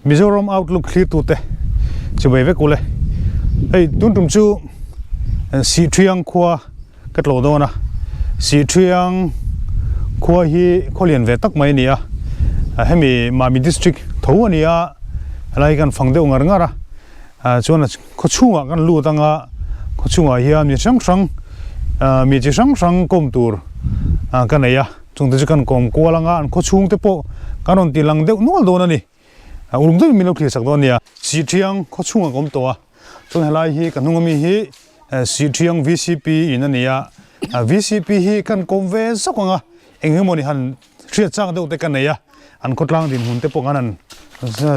Mizoram Outlook thlirtute chibai vek ule. Hei tun tum chu Sihthiang khua ka tlawh dawn a, Sihthiang khua hi khaw lian ve tak mai a ni a, hemi Mami District tho a ni a, helai hi kan fang deuh ngar ngar a, chuan a khaw chhungah kan lut anga khaw chhungah hian mi hrang hrang mi chi hrang hrang kawm tur ka nei a. Chungte chu kan kawm kual anga an khawchhung te pawh kan rawn ti lang deuh nual dawn a ni. Uluk deuhin min lo thlir sak dawn a nia. Sihthiang khawchhungah ka awm tawh a, chuan helai hi ka hnung ami hi Sihthiang VCP in a ni a, VCP hi kan kawm ve zawk anga eng emaw ni han hriat chak deuh te ka nei a, an khawtlang dinhmun te pawh kan han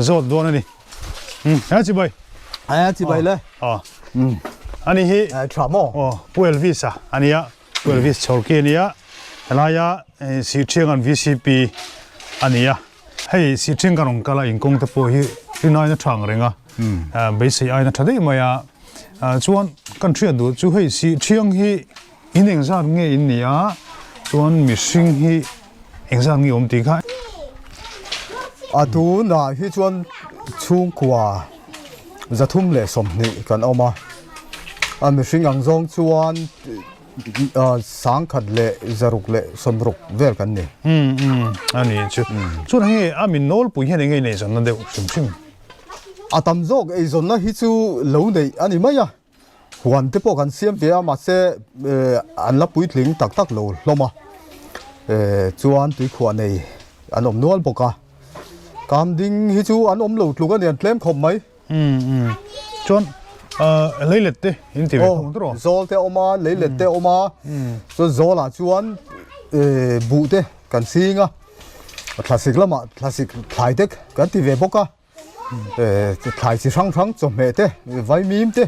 zawt dawn a ni. He chibai. He chibai le. Ani hi. Tha maw? Aw, Pu Elvis-a a nia. Pu Elvis Chhawrki a nia, helaia Sihṭhiang an VCP a ni a, hei Sihṭhiang kan rawn kal a inkawng te pawh hi rin aiin a ṭha ang reng a, beisei aiin a ṭha daih mai a, chuan kan hriat duh chu hei Sihṭhiang hi in engzat nge in ni a, chuan mihring hi engzat nge awm tih kha. A tunah hi chuan chhungkua 320 kan awm a, a mihring ang zawng chuan 1,660 vel kan ni. Umm umm a ni chu. Chuan hei a min nawlpui hian enge in eizawnna deuh hrim hrim? A tam zawk eizawnna hi chu lo neih a ni mai a, huan te pawh kan siam ve a mahse an la puitling tak tak lo hlawm a, chuan tuikhuah nei an awm nual bawk a, kam ding hi chu an awm lo tluk a ni an tlem khawp mai. Chuan leilet te in ti ve thung tawh. Zawl te a awm a, leilet te a awm a, chuan zawlah chuan buh te kan sing a, thlasik lamah thlasik thlai te kan ti ve bawk a, thlai chi hrang hrang chawhmeh te, vaimim te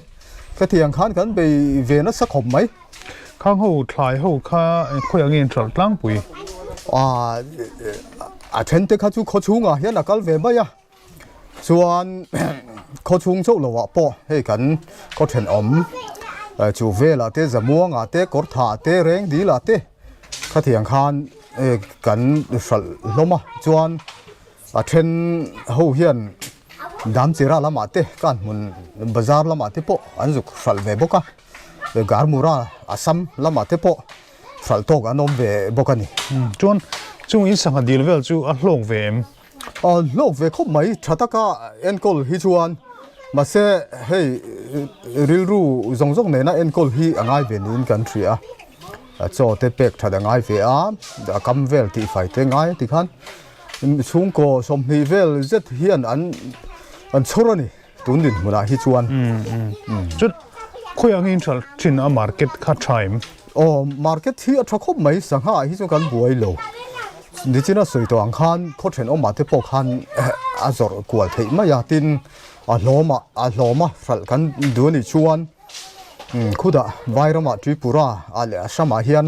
ka ti ang khan kan bei ve nasa khawp mai. Khang ho thlai ho kha khawiah nge in hralh tlangpui? A then te kha chu khawchhungah hian a kal ve mai a. Chuan khawchhung chauh loh ah pawh hei kan khaw thenawm chu velah te Zamuangah te Kawrthah te Rengdilah te khatiang khan kan hralh hlawm a chuan a then ho hian Damchira lamah te Kanhmun bazar lamah te pawh an zuk hralh ve bawk a Garmura Assam lamah te pawh hralh tawk an awm ve bawk a ni. Chuan chung in sangha dil vel chu a hlawk ve em? A hlawk ve khawp mai, tha taka enkawl hi chuan mahse hei rilru zawng zawng nena enkawl hi a ngai ve niin kan hria a, chaw te pek that a ngai ve a, a kam vel tih fai te ngai a tikhan chhungkaw 20 vel zet hian an an chhawr a ni tun dinhmunah hi chuan. Chut khawiah nge in hralh thin a market kha tha em? Aw market hi a tha khawp mai, sangha ah hi chuan kan buai lo. Nichina sawi tawh ang khan khaw thenawmah te pawh khan a zawrh kual theih mai a, tin a hlawmah a hlawma hralh kan duh a nih chuan khutah Vairamah Tripura ah leh Assamah hian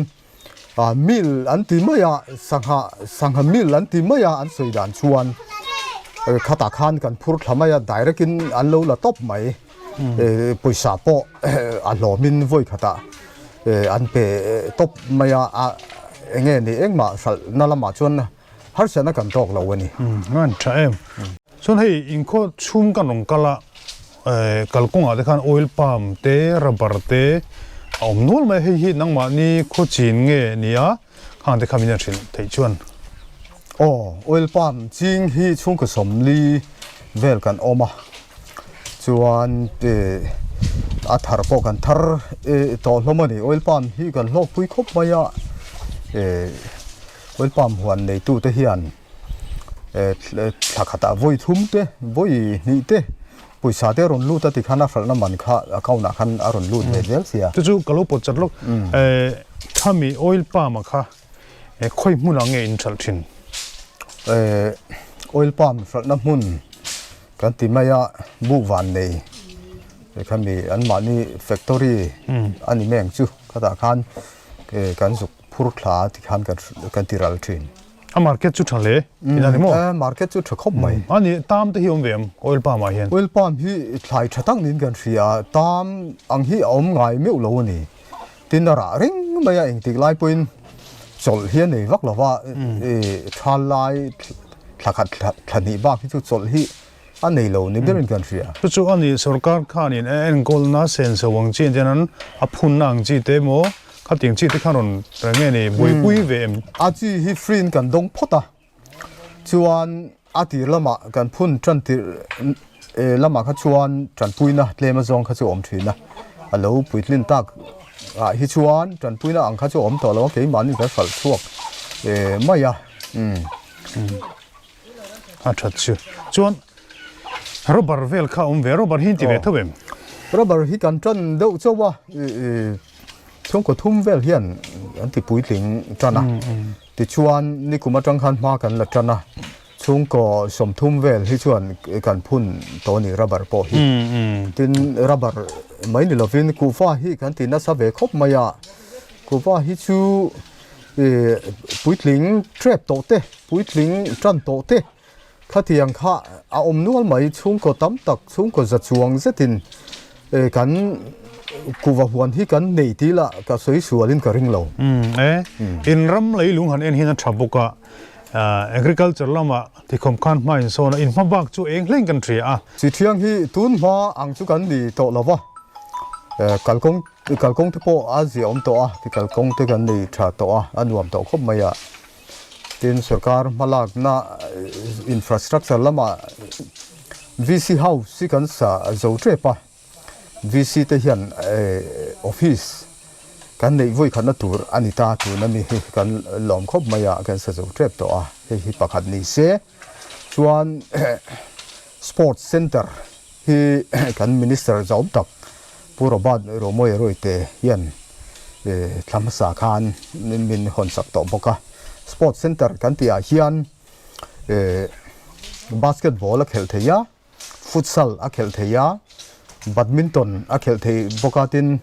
mill an ti mai a, sangha sangha mill an ti mai a an sawi dan chuan khatah khan kan phur thla mai a, direct in an lo la tawp mai. Pawisa pawh a hlawmin vawi khatah an pe tawp mai a, a enge ni engmah hralhna lamah chuan harsatna kan tawk lo a ni. An tha em. Chuan hei inkhaw chhung kan rawn kal a, kalkawngah te khan oil palm te rubber te a awm nual mai a, hei hi nangmahni khaw chin nge ni a, khang te kha min han hrilh theih chuan. Aw, oil palm ching hi chhungkaw 40 vel kan awm a. Chuan a thar pawh kan thar tawh hlawm a ni. Oil palm hi kan hlawkpui khawp mai a, oil palm huan neitute hian thla khatah vawi thum te vawi hnih te pawisa te a rawn lut a tikhan a hralhna man kha account ah khan a rawn lut ve zel sia. Chu chu ka lo pawt chat lawk. Khami oil palm ah kha khawi hmunah nge in hralh thin? Oil palm hralhna hmun Kan ti mai a, buk van nei khami anmahni factory a ni mai ang chu khatah khan kan zuk phur thla tikhan kan ti ral thin. A market chu tha hle tihna ni maw? Market chu tha khawp mai. A ni, tam te hi awm ve em oil palm ah hian? Oil palm hi thlai tha tak niin kan hria a, tam ang hi a awm ngai meuh lo a ni. Tin a rah reng mai a, engtik lai pawhin chawlh hi a nei vak lo va, thal lai thla khat thla hnih bak hi chu chawlh hi a nei lo ni berin kan hria. Chu chu a ni, sorkar khanin a enkawlna senso ang chi engtin an a phunna ang chi te emaw khatiang chi te khan rawn nge ni buaipui ve em? A chi hi free in kan dawng phawt a, chuan a tir lamah kan phun tan tirh lamah kha chuan tanpuina tlem azawng kha chu a awm thin a, a lo puitlin tak ah hi chuan tanpuina ang kha chu a awm tawh lo a, keimahni kan hralh chhuak mai a. A that chu. Chuan rubber vel kha a awm ve a, rubber hi in ti ve tho em? Rubber hi kan tan deuh chauh a, chhungkaw thum vel hian an ti puitling tan a. Tichuan nikum atang khan hma kan la tan a, chhungkaw sawmthum vel hi chuan kan phun tawh a ni rubber pawh hi. Tin rubber mai ni lovin kuhva hi kan ti nasa ve khawp mai a, kuhva hi chu Puitling trep tawh te, puitling tan tawh te khatiang kha a awm nual mai. Chhungkaw tam tak, chhungkaw za chuang zetin kan kuhva huan hi kan nei tih lah ka sawi sualin ka ring lo. E, in ram leilung han en hian a tha bawk a, agriculture lamah tikhawm khan hma insawn a, in hma bak chu eng hlein kan hria a. Chithiang hi tun hma ang chu kan ni tawh lo va, kalkawng Kalkawng te pawh a zia awm tawh a, ti kalkawng te kan nei tha tawh a, a nuam tawh khawp mai a. Tin, sorkar hmalakna infrastructure lamah VC house hi kan sa zo tep a, VC te hian office kan neih vawi khatna tur a ni ta tun a mi hi kan lawm khawp mai a, kan sa zo tep tawh a, hei hi pakhat ni se. Chuan sports center hi kan minister zawm tak Pu Robert Romawia Royte hian thla hmasa khan min hawn sak tawh bawk a. Sports center kan tih ah hian basketball a khelh thei a, futsal a khelh thei a, badminton a khelh thei bawk a, tin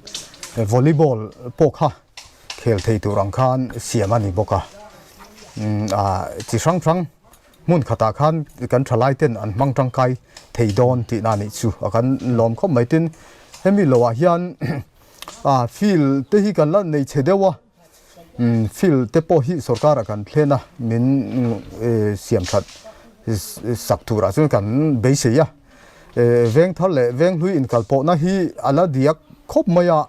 volleyball pawh kha khel thei tur ang khan siam a ni bawk a. Chi hrang hrang hmun khatah khan kan thalai ten an hmang tangkai thei dawn tihna a nih chu a kan lawm khawp mai. Tin, hemi loah hian field te hi kan la nei chhe deuh a, field te pawh hi sorkarah kan thlen a, min siam that sak turah chuan kan beisei a. Veng thar leh veng hlui inkalpawhna hi a la diak khawp mai a,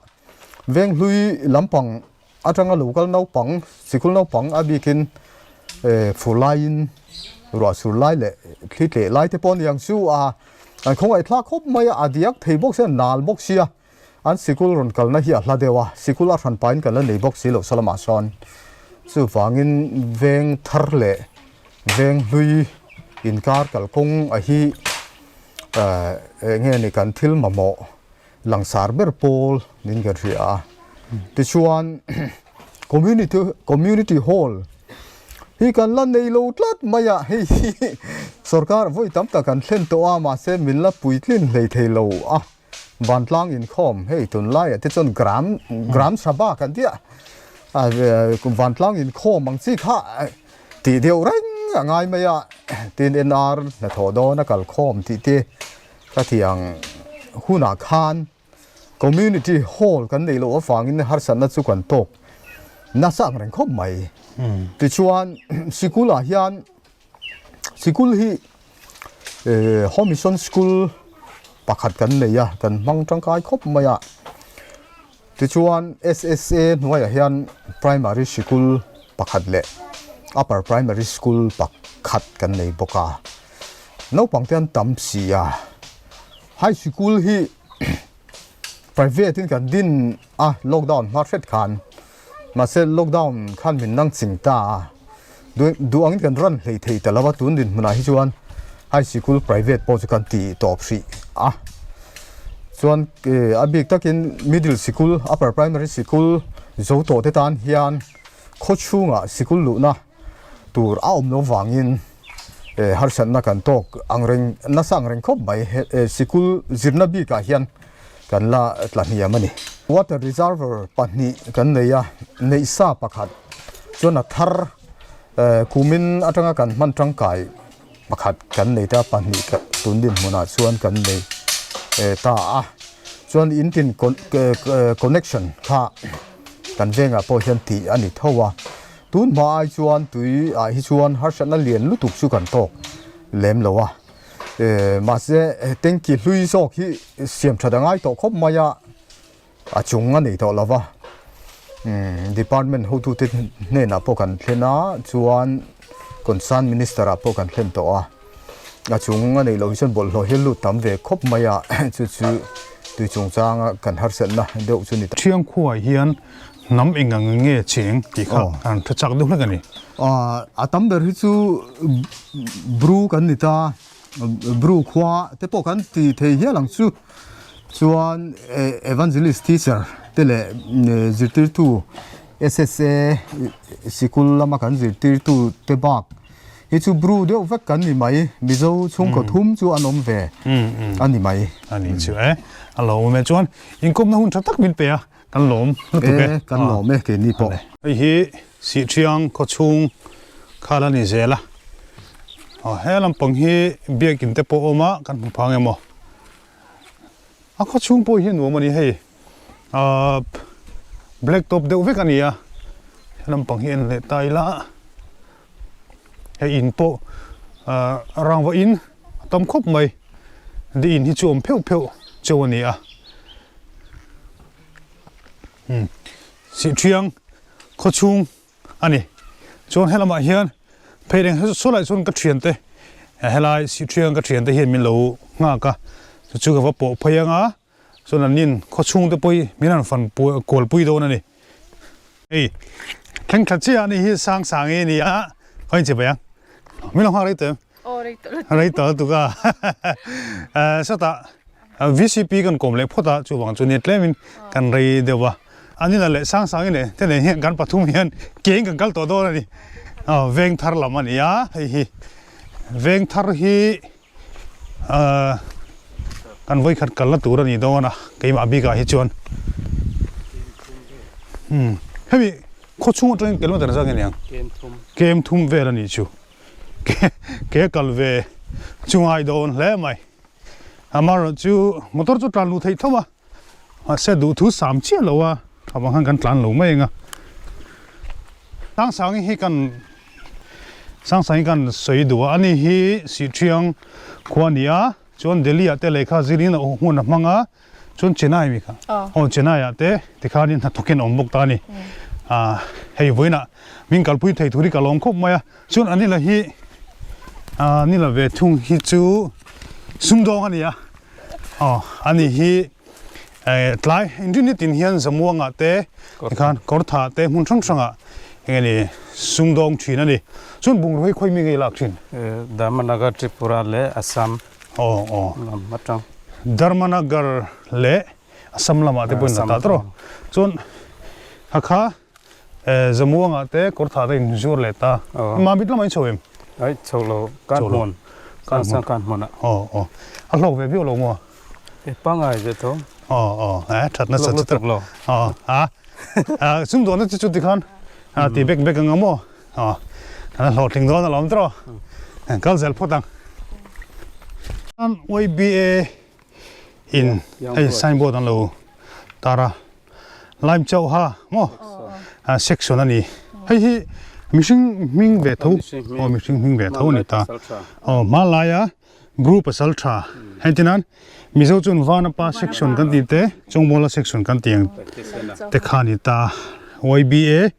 veng hlui lampang Atanga lo kal naupang, sikul naupang a bikin fur laiin ruah sur lai leh thli tleh lai te pawh a ni ang chu a, an khawngaih thlak khawp mai a, a diak thei bawk sia, nal bawk sia, an sikul rawn kalna hi a hla deuh a, sikul a hran pahin kan la nei bawk si loh salamah sawn chuvangin veng thar leh veng hlui inkar kalkawng a hi eng nge ni kan thil mamawh Langsar ber pawl niin kan hria a, tichuan community community hall hi kan la nei lo tlat mai a, hei hi sorkar vawi tam tak kan thlen tawh a mahse min la puitlin hlei thei lo a, vantlang inkhawm hei tunlaiah te chuan gram gram sabha kan tih a, vantlang inkhawm ang chi kha tih deuh reng a ngai mai a, tin NR hnathawh dawn a kalkhawm tih te. Ka ti ang hunah khan Community Hall kan neih loh avangin harsatna chu kan tawk nasa ang reng khawp mai. Tichuan sikulah hian sikul hi Home Mission School pakhat kan nei a, kan hmang tangkai khawp mai a. Tichuan SSA hnuaiah hian Primary Sikul pakhat leh Upper Primary School pakhat kan nei bawk a. Naupang te an tam si a, High Sikul hi private in kan din a lockdown hma hret khan mahse lockdown khan min nang ching ta a, duh angin kan run hlei thei ta lo a tun dinhmunah hi chuan High Sikul private pawh chu kan ti tawp hrih a. Chuan a bik takin Middle Sikul, Upper Primary Sikul zo tawh te tan hian khaw chhungah sikul luhna tur a awm lo vangin harsatna kan tawk ang reng nasa ang reng khawp mai. Sikul zirna bikah hian kan la tla hniam a ni. Water reservoir pahnih kan nei a, neihsa pakhat chuan a thar kumin atanga kan hman tangkai pakhat kan nei ta pahnih tun dinhmunah chuan kan nei ta a chuan in tin connection kha kan vengah pawh hian tih a ni tho a tun hma ai chuan tui ah hi chuan harsatna lian lutuk chu kan tawk lem lo a. Mahse tanky hlui zawk hi siam that a ngai tawh khawp mai a, a chung a nei tawh lo va. Department hotute hnenah pawh kan thlen a, chuan concern minister ah pawh kan thlen tawh a. A chung a neih loh hi chuan bawlhhlawh hi a lut tam ve khawp mai a, chu chu tui chungchanga kan harsatna deuh chu ni ta. Thiangkhuaah hian hnam eng ang nge cheng tih kha an hre chak deuh hlek a ni. A tam ber hi chu Bru kan ni ta, Bru khua te pawh kan ti thei hial ang chu. Chuan Evangelist teacher te leh zirtirtu SSA sikul lama kan zirtirtu te bak hi chu Bru deuh vek kan ni mai, Mizo chhungkaw thum chu an awm ve a ni mai. A ni chu e, a lo awm e. Chuan inkawmna hun tha tak min pe a. Kan lawm lutuk e. E, kan lawm e keini pawh. Hei hi Sihṭhiang khawchhung khal a ni zel a. Aw he lampang hi biakin te pawh a awm a, kan hmu phang emaw. A khawchhung pawh hi a nuam a ni hei. Ahh black top deuh vek a ni a, he lampang hi en leh ta ila. Hei in pawh ahh rangva in a tam khawp mai. Di in hi chu awm pheuh pheuh cheu a ni a. Umm Sihṭhiang khawchhung a ni. Chuan helamah hian phei reng saw lai chuan ka ṭhiante helai Sihṭhiang ka ṭhiante hian min lo nghak a, chu chu ka va pawh phei ang a, chuan an nin khawchhung te pawh hi min han fan kualpui dawn a ni. Hei thleng thla chiah a ni hi Sang Sangi a ni a, khaw in chibai ang, min lo nghak rei tawh em? Aw rei tawh lutuk. Rei tawh lutuk a. Sawtah VCP kan kawm leh phawt a, chuvang chu nia tlemin kan rei deuh a. Anila leh Sangsang in te nen hian kan pathum hian keng kan kal tawh dawn a ni. Veng thar lam a ni a, hei hi veng thar hi kan vawikhat kalna tur a ni dawn a, keimah bikah hi chuan. Hemi khawchhung atangin kilometer zat nge ni ang? Kem thum vel a nih chu. Ke kal ve chu ngai dawn hle mai. Amaherawh chu motor chu tlan luh theih tho a, mahse duhthu sam chiah lo a, tha vang khan kan tlan lo mai ang a. Sangsangi hi kan Sangsangi kan sawi duh a, ani hi Sihṭhiang khua a ni a, chuan Delhi ah te lehkha zirin a hmun a hmang a, Chuan Chennai mi kha aw Chennai ah te tikhanin hnathawkin a awm bawk ta a ni. Ah hei vawiinah min kalpui thei tur hi ka lawm khawp mai a, chuan Anila hi ah Anila ve thung hi chu sumdawng a ni a, aw ani hi eh tlai engtin ni tin hian Zamuangah te tikhan Kawrthah te hmun hrang hrangah eng nge ni sumdawng thin a ni. Chuan bungraw hi khawi mi nge i lak thin? Dharmanagar Tripura leh Assam. Aw aw. Lam atang. Dharmanagar leh Assam lamah te pawhin la ta tawh. Chuan Hakha Zamuangah te Kawrthah te in zuar leh ta. Mamit lamah in chho em? Ai chho lo kan hmun. Kan hmun kan hmun ah. Aw aw. A hlawk ve viau lo maw? E pangai ve tho. Aw aw. E thatna chat chat. Lo. Aw a. Sumdawnna chu chu tikhan ti bek bek ang maw? Aw, kan hlawhtling dawn alawm tawh. Kal zel phawt ang. YBA in hei signboard an lo tar a. Lime chauh ha maw section a ni. Hei hi mihring hming ve tho. Aw mihring hming ve tho a ni ta. Aw hmanlaia Bru pasal tha hei tinan Mizo chuan Vanapa section kan tih te Chawngmawla section kan tih ang te kha a ni ta. YBA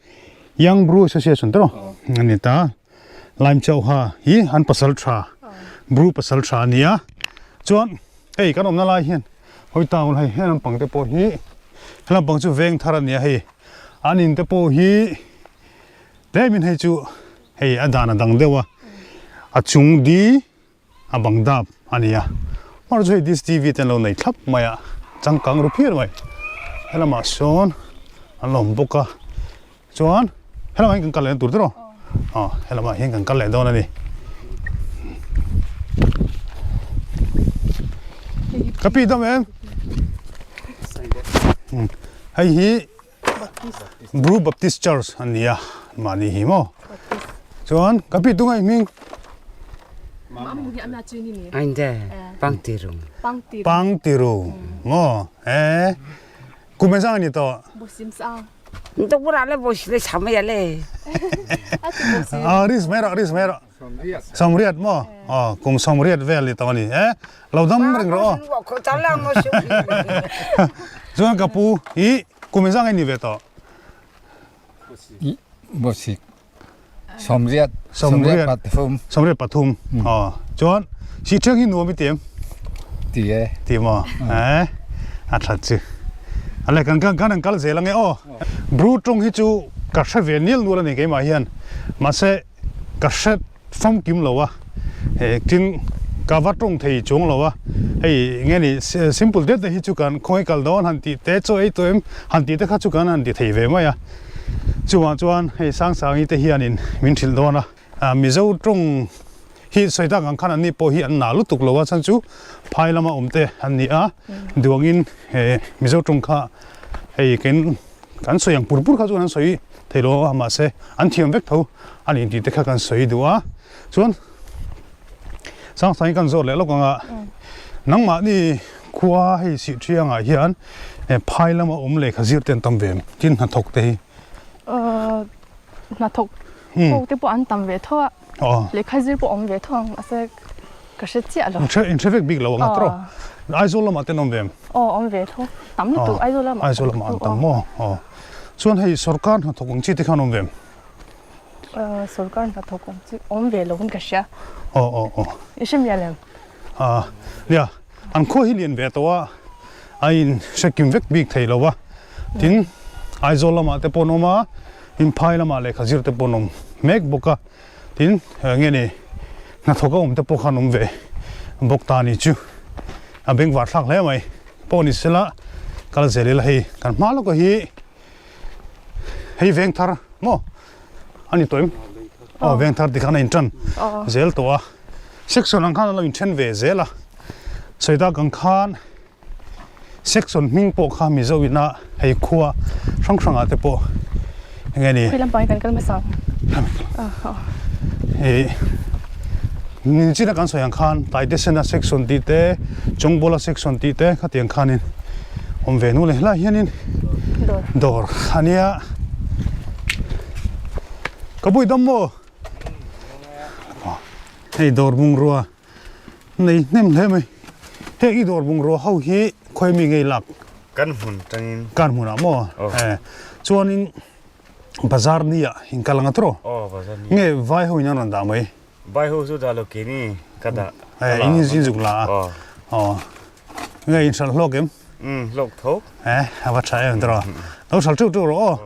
Young Bru Association te rawh a ni ta. Lime Chauha hi an pasal tha Bru pasal tha a ni a. Chuan hei kan awmna lai hian hawi ta hei he lampang te pawh hi he lampang chu veng thar a ni a hei an in te pawh hi tlemin hei chu Hei a dan a dang deuh a, a chung di a bang dap a ni a, hmar chu hei dish tv te an lo nei thlap mai a, changkang ru phian mai, helamah sawn an lo awm bawk a, chuan helamah hian kan kal leh na tur tiraw aw helamah hian kan kal leh dawn a ni. Ka pi dam em? Hei hi. Bru Baptist Church an ni a mahni hi maw chuan ka pi tunga i hming Pangtiru maw e kum engzah nge ni tawh a risk mai rawh risk mai rawh. Sawmriat maw? Aw, kum sawmriat vel ni tawh a ni e. Lo dam reng rawh aw. Chuan ka pu hi kum engzah nge ni ve tawh? Bawsik sawmriat sawmriat pathum. Sawmriat pathum. Aw, chuan Sihthiang hi nuam i ti em? Ti e. Ti maw? E, a that chu. Ale kan kan kan kal zel ange aw. Bru tawng hi chu ka hre ve nial nual a ni keimah hian. Mahse ka hre famkim lo a, tin ka va tawng thei chuang lo a. Hei nge ni simple deuh te hi chu kan khawngaih kal dawn han tih te chaw ei tawh em han tih te kha chu kan han ti thei ve mai a. Chuvang chuan hei Sangsangi te hianin min hrilh dawn a. Mizo tawng hi sawi tak ang khan anni pawh hi an nah lutuk lo a, chhan chu phai lama awm te an ni a, duangin he Mizo tawng kha hei kan kan sawi ang pur pur kha chuan an sawi thei lo a, mahse an thiam vek tho a ni tih te kha kan sawi duh a, chuan Sangsangi kan zawt leh lawk ang a, nangmahni khua hei Sihthiangah hian phai lama awm lehkha zir te an tam ve em? Tin hnathawk te hi. Hnathawk Ho te pawh an tam ve tho a, lehkha zir pawh awm ve tho ang mahse ka hre chiah lo. In hre vek bik lo ang a tawrh. Aizawl lamah ten awm ve em? Aw awm ve tho, tam lutuk Aizawl lamah. Aizawl lamah an tam maw? Aw. Chuan hei sorkar hnathawk ang chi te khan awm ve em? Sorkar hnathawk ang chi awm ve lo in ka hria. Aw aw aw. I hre mial em? A nia, an khua hi lian ve tawh a, a in hre kim vek bik thei lo a, tin Aizawl lamah te pawh an awm a, Imphai lamah lehkha zir te pawh an awm mek bawk a, tin nge ni hnathawk a awm te pawh khan awm ve bawk ta ni chu a bengvar thlak hle mai pawh ni sela kal zel ila hei kan hma lawk a hi hei veng thar maw a ni tawh em aw veng thar tikhan a intan zel tawh a section ang khan an lo inthen ve zel a sawi tak ang khan section hming pawh kha Mizo ina hei khua hrang hrang ah te pawh enge ni Khawi lampang hi kan kal hmasa ang hei nichina kan sawi ang khan Taitesena section tih te Chawngbawla section tih te khatiang khanin awm ve nu leh helaiah hianin dawr a nia ka bui dam maw hei dawr bungrua nei hnem hle mai heng i dawr bungrua ho hi khawi mi ngei lak kan hmun tangin kan hmunah maw chuanin bazar ni ah in kal anga tawh nge vai ho in an rawn dah mai vai ho chu dah lo ke ni ka dah in in zuk la a aw nge in hralh hlawk em hlawk tho a va tha em tawh lo hralh teuh teuh rawh aw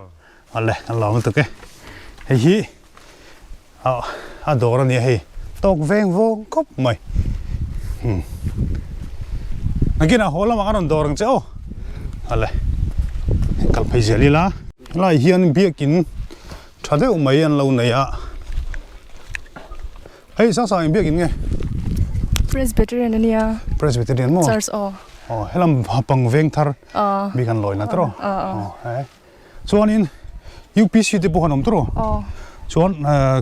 ale an lo lutuk e hei hi a dawr a nia hei tawk veng vawng khawp mai nakinah haw lamah ka rawn dawr ang che aw ale kal phei zel ila helai hian biakin tha deuh mai an lo nei a hei sang sang eng biakin nge Presbyterian a nia Presbyterian maw Church aw aw helam pang veng thar bik an lawi na tawh aw he Chuanin UPC te pawh an awm tawh Aw. Chuan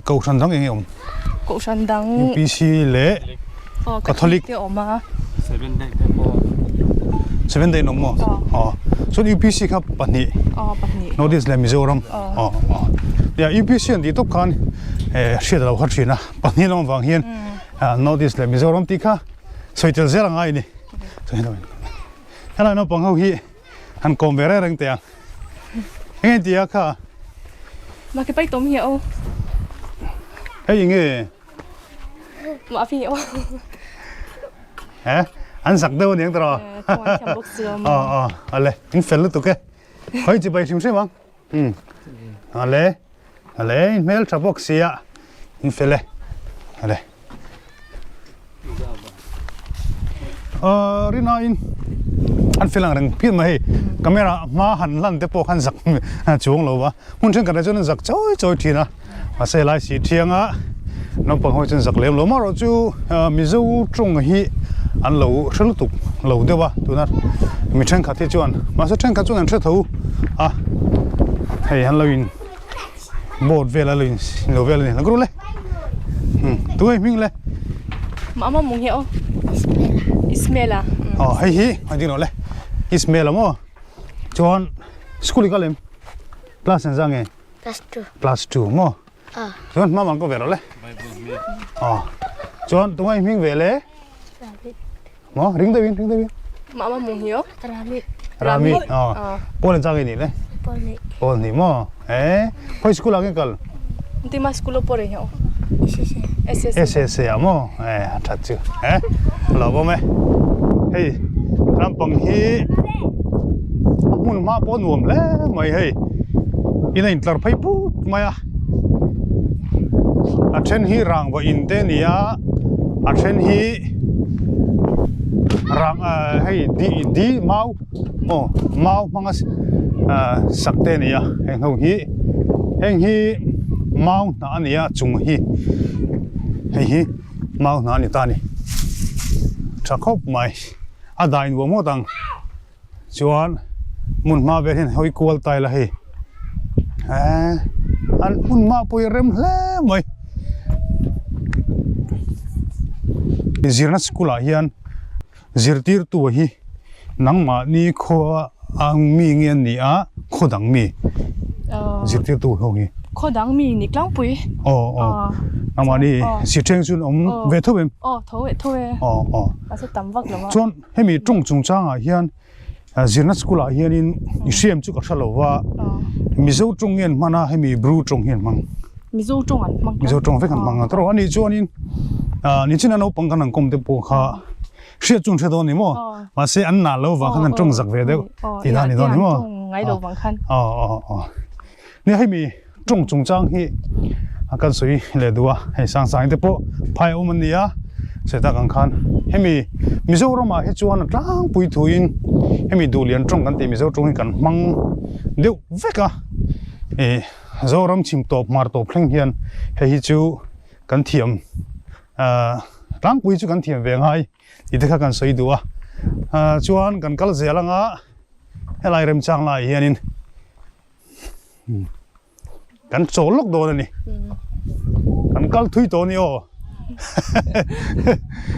Kohhran dang eng nge awm? Kohhran dang UPC leh Aw Catholic te awm a. Seven Day te pawh. Seven Day an awm maw? Aw. Aw. Chuan UPC kha pahnih. Aw pahnih. North East leh Mizoram. Aw. Aw aw. Nia UPC an tih tawp khan hriat a lo kha thin a, pahnih an awm avang hian North East leh Mizoram tih kha sawi tel zel a ngai a ni. Helai naupang ho hi Han kawm ve reng reng teh ang. Enge ti a kha? Ma ke pai tom hi o. Hei enge? Ma phi o. He? An zak deuh aniang tawh. Aw aw ale in fel lutuk e. Khoi chi pai hrim hrim ang. Um. Ale ale in hmel tha bawk sia. In fel e. Ale. Rina in an fel ang reng phian mai hei camera hma han lan te pawh khan zak chuang lo va hmun thenkhat ah chuan an zak chawi chawi thin a mahse helai si thiang a naupang ho chuan zak lem lo marawh chu mizo tawng hi an lo hre lutuk lo deuh a tuna mi thenkhat hi chuan mahse thenkhat chuan an hre tho a hei an lo in boat vel a lo in lo vel a ni hlak rul e tu nge hming le mama mung hi aw Ismaila aw hei hi a ding lo le Ismaila maw chuan school i kal em class engzah nge Class 2 class 2 maw chuan mama ko ve lo le Bible. Ờ. Chuan tungai hming ve le. Mo ring deuhin ring deuhin. Mama mung hi o. Rami. Rami. Ờ. Pawl chang ni le. Pawl ni. Pawl ni mo. Eh, khoi school ang kal. Ti ma school pore hi o. SSA. SSA. SSA a mo. Eh, that chu. Eh, lo bo me. Hei, lampang hi a hmun hma pawh nuam hle mai hei. In a intlar phei put mai a. A then hi rangva in te a ni a, a then hi rang ah hei di di mau aw mau hmanga ah sak te a ni a heng ho hi heng hi mau hnah a ni a chung hi hei hi mau hnah a ni ta a ni tha khawp mai a dai nuam ngawt ang. Chuan hmun hma vel hian hawi kual ta ila hei eee an hmun hma pawh hi a rem hle mai. Zirna school ah hian zirtirtu hi nangmahni khua ang mi nge an ni a khaw dang mi zirtirtu ho hi. Khaw dang mi ni tlangpui. Aw aw nangmahni sithleng chu an awm ve tho em? Aw tho ve tho e. Aw aw. Mahse tam vak lo a. Chuan Hemi tawng chungchangah hian zirna school ah hianin i hriam chu ka hre lo va, Mizo tawng nge an hman a, hemi Bru tawng hi an hmang. Mizo tawng an hmang. Mizo tawng vek an hmang a, tawrh anih chuanin nichina naupang kan han kawm te pawh kha hriat chu an hre dawn ni maw? Mahse an nal lo vang khan an tawng zak ve deuh tih dan a ni dawn ni maw? Ngai lo vang khan. Aw aw aw. Nia hemi tawng chungchang hi kan sawi leh duh a, hei Sangsang te pawh phai a awm an ni a, sawi tak ang khan hemi Mizoramah hi chuan a tlangpui thuin hemi duhlian tawng kan tih Mizo tawng hi kan hmang deuh vek a, ih Zoram chhim tawp hmar tawp thleng hian hei hi chu kan thiam ah tlangpui chu kan thiam ve ngai tih te kha kan sawi duh a, ah chuan kan kal zel anga helai remchang laiah hianin. Kan chawl lawk dawn a ni. Kan kal thui tawh a ni aw.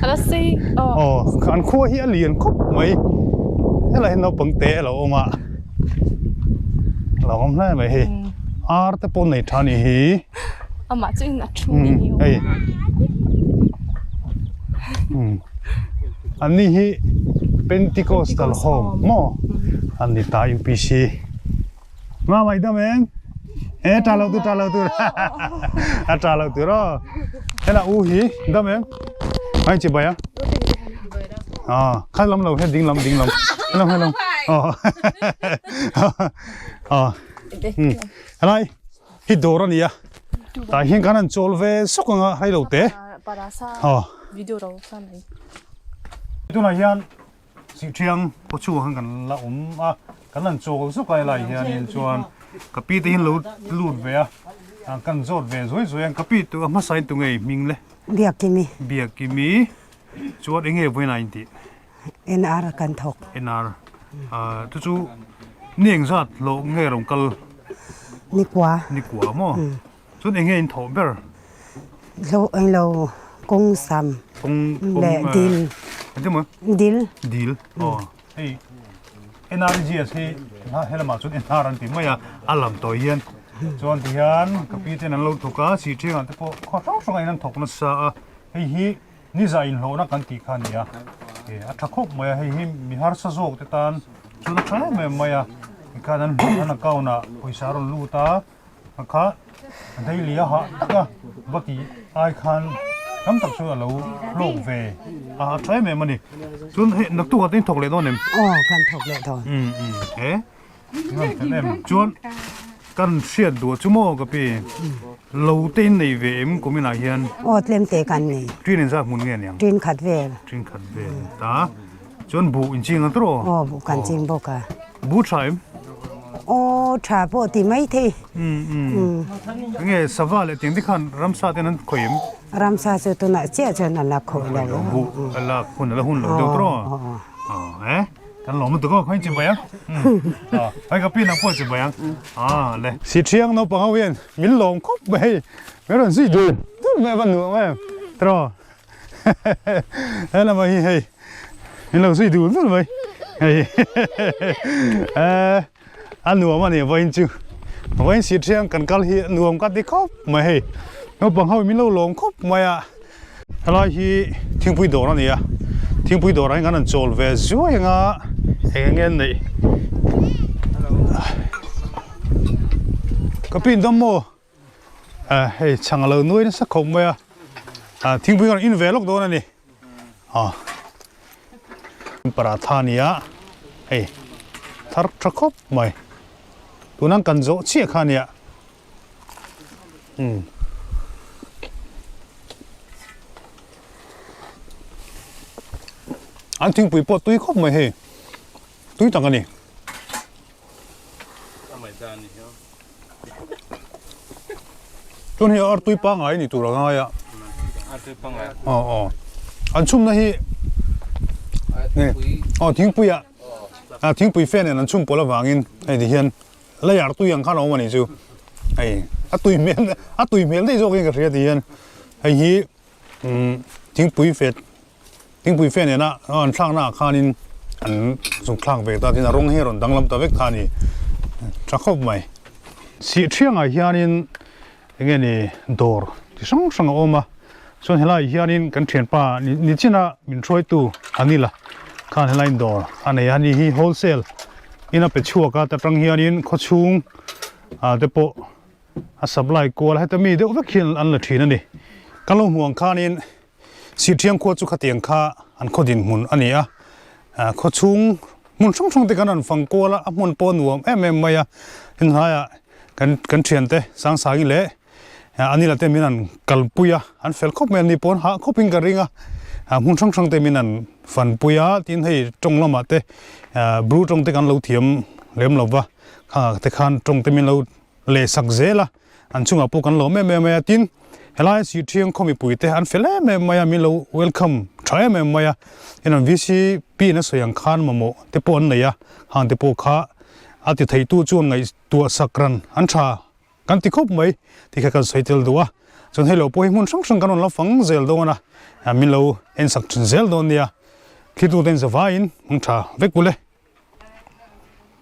A la sei aw. Aw an khua hi a lian khawp mai. Helai hi naupang te a lo awm a. A lo awm hle mai hei. Ar te pawh nei tha a ni hi. Amah chu in a thu ni hi aw. Hei. An ni hi Pentecostal Home maw an ni ta UPC. Ma mai dam em? E ta lo tu ta lo tu. A ta lo tu ro. Hela u hi dam em? Mai chi bai a? À, khat lam lo he ding lam ding lam. Hello hello. Ờ. Ờ. Helai hi dawr a ni a. Tah hian kan han chawl ve sawk anga hai lo te. Ờ. Video ro sa mai. Tunah hian Sihthiang khaw chhungah khan kan la awm a, kan han chawl zawk a helai hianin chuan ka pi te hian lo lut ve a, kan zawt ve zuai zuai a, ka pi tu a hmasa in tunge i hming le? Biakimi. Biakimi chuan eng nge vawiin a intih? NR kan thawk. NR chu chu ni engzat hlawh nge rawn kal? Nikua. Nikua maw? Chuan eng nge in thawh ber? Hlo eng lo kawng sam Kawng kawng leh dil. Engtin maw? Dil. Dil aw hei NRGS hi helamah chuan NR an ti mai a, a lam tawh hian chuan tihian ka pi ten an lo thawk a, sihṭhiangah te pawh khaw hrang hrangah in an thawk nasa a, hei hi ni za inhlawhna kan tih kha a ni a, a tha khawp mai a, hei hi mi harsa zawk te tan chuan a tha em em mai a, tikhan an hlawh an account ah pawisa a rawn lut a. A kha daily a hah tak a va tih ai khan tam tak chu a lo hlawk ve a a tha em em a ni. Chuan hei naktuk ah te in thawk leh dawn em? Aw kan thawk leh dawn. Um um he ngan fel em. Chuan kan hriat duh chu maw ka pi lo te in nei ve em kum inah hian? Aw tlem te kan nei. Ṭin in zat hmun nge aniang? Ṭin khat vel. Ṭin khat vel ta. Chuan buh in ching ang tawh aw? Aw buh kan ching bawk a. Buh tha em? Aw tha pawh ti mai thei. Enge sava leh tiang te khan ramsa ten an khawih em? Ramsa chu tunah chiah chuan an la khawih lo. Buh a lak hun a la hun lo deuh tawh aw? Aw e kan lawm lutuk aw khawiin chibai ang. Aw hei ka pi nang pawh chibai ang. Aw le. Sithiang naupang ho hian min lawm khawp mai min rawn zui dun dun mai a va nuam em tawh. He lamah hi hei min lo zui dul dul mai hei a nuam a ni vawiin chu vawiin sir thiang kan kal hi nuam ka ti khawp mai hei. Naupang ho min lo lawm khawp mai a, helai hi thingpui dawr a ni a, thingpui dawrah hian kan rawn chawl ve zuai ang a, eng eng nge an neih? Ka pin dawm maw? Hei chhang a lo nuai nasa khawp mai a, thingpui kan rawn in ve lawk dawn a ni. Paratha a ni a, hei thar tha khawp mai, tuna kan zawh chiah kha a nia. Umm. An thingpui pawh tui khawp mai hei. Tui tak a ni. Chuan hei artui pangai ni tur a ngai a. Artui pangai. Aw aw. An chhumna hi aw thingpui ah thingpui fe nen an chhum pawlh avangin hei ti hian Leiar tui ang khan a awm a nih chu. Hei a tui hmel a tui hmel daih zawk in ka hria ti hian hei hi umm thingpui fe thingpui fe nena an thlak naah khanin an zuk thlak ve ta tin a rawng hi a rawn danglam ta vek kha a ni tha khawp mai. Sih thiangah hianin eng nge ni dawr chi hrang hrang a awm a chuan helaiah hianin kan thianpa ni china min hruaitu Anil-a khan helaiin dawr a nei a ni hi wholesale in a pe chhuak a ta tang hianin khawchhung ah te pawh a supply kual a heta mi deuh vek hian an la thin a ni kan lo hmuh ang khanin Sihṭhiang khua chu khatiang kha an khaw dinhmun a ni a, khawchhung hmun hrang hrang te khan an fang kual a, a hmun pawh a nuam em em mai a, henghlaiah kan kan thiante Sangsangi leh Anila te min an kalpui a, an fel khawp mai a, ni pawh an hah khawpin ka ring a, hmun hrang hrang te min an fanpui a, tin hei tawng lamah te Bru tawng te kan lo thiam lem lo va, khangah te khan tawng te min lo lehsak zel a. An chungah pawh kan lawm em em mai a, tin helai Sihṭhiang khaw mipui te an fel em em mai a, min lo welcome tha em em mai a, tin an VCP in a sawi ang khan mamawh te pawh an nei a, hang te pawh kha a ti thei tu chuan ngaihtuah sak ran an tha kan ti khawp mai tih kha kan sawi tel duh a, chuan hei lo pawh hi hmun hrang hrang kan rawn la fang zel dawn a, min lo en sak thin zel dawn nia, thlir tute in zavaiin hmang tha vek bul e.